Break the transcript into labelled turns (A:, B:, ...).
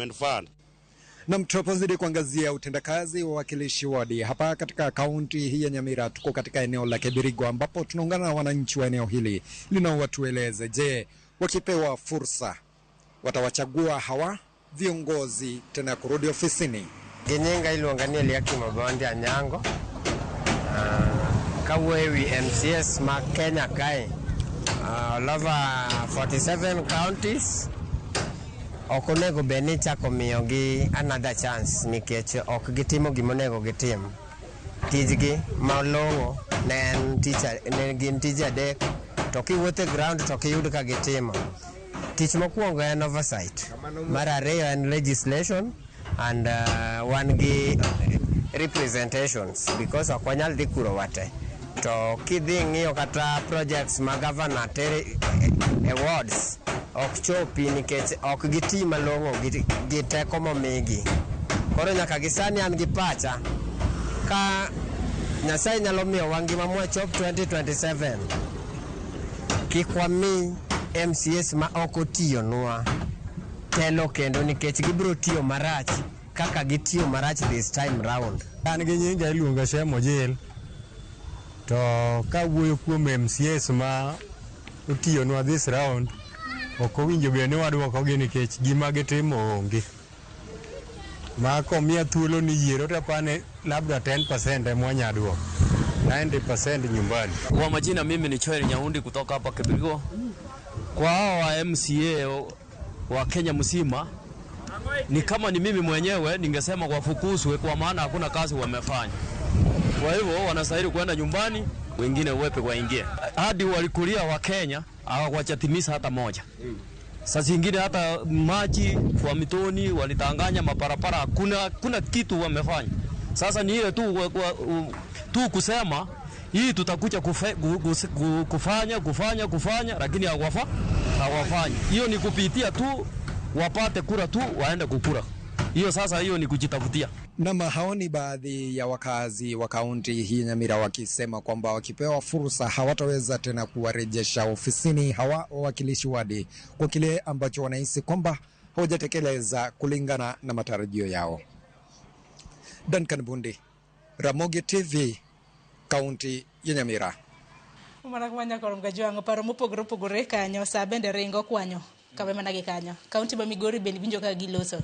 A: Fund.
B: Na tunapozidi kuangazia utendakazi wa wawakilishi wadi hapa katika kaunti hii ya Nyamira, tuko katika eneo la Kebirigo ambapo tunaungana na wananchi wa eneo hili linao watueleze, je, wakipewa fursa watawachagua hawa viongozi tena kurudi ofisini?
C: Gi nyinga iluonga ni Eliakim Obondi Anyango. Kawuoyo e wi MCAs ma Kenya kae, all over 47 counties ok onego bed ni ichako miyogi another chance nikech ok gitimo gimonego gitim. Tijgi malong'o ne en tich ne gin tije adek to kiwuotho e ground to ok iyud ka gitimo. Tich mokwongo en oversight, mar ariyo en legislation and wan gi representations because ok wanyal dhi kuro wate. To kidhi ng'iyo kata projects ma governor tere e wards ok chopi nikech ok giti malong'o gi teko momigi. Koro nyaka gi sani an gi pacha ka Nyasaye nyalo miyowa ngima mwachop 2027, kik wami MCAs ma ok otiyonwa telo kendo nikech gibiro tiyo marach kaka gitiyo marach this time round.
D: An gi nyinga iluonga Shem Ojil. To kawuoyo kuom MCAs ma otiyonwa this round, ok owinjo bed ni waduokogi nikech gima gitimo onge. Ma komiya thuolo ni yiero to apani labda 10% ema wanya duoko. 90% nyumbani.
E: Kwa majina mimi ni Choel Nyaundi kutoka hapa Kibirigo. Kwa hao wa MCA wa Kenya mzima, ni kama ni mimi mwenyewe ningesema wafukuzwe, kwa maana hakuna kazi wamefanya. Kwa hivyo wanastahili kwenda nyumbani, wengine wepe waingie. Hadi walikulia wa Kenya hawajatimiza hata moja. Saa zingine hata maji kwa mitoni walitanganya maparapara, hakuna kitu wamefanya. Sasa ni ile tu kusema hii tutakuja kufanya kufanya kufanya, lakini hawafanyi. Hiyo ni kupitia tu wapate kura tu waende kukura. Hiyo sasa, hiyo ni kujitafutia.
B: Nam, hao ni baadhi ya wakazi wa kaunti hii ya Nyamira wakisema kwamba wakipewa fursa hawataweza tena kuwarejesha ofisini hawa wawakilishi wadi kwa kile ambacho wanahisi kwamba hawajatekeleza kulingana na matarajio yao. Duncan Bundi, Ramogi TV, kaunti ya Nyamira.
F: Mana kuma korom ga jwang'o paro mopogore opogore kanyo sa bende ringo kwanyo kawe mana gi kanyo kaunti ma Migori bende winjo ka giloso.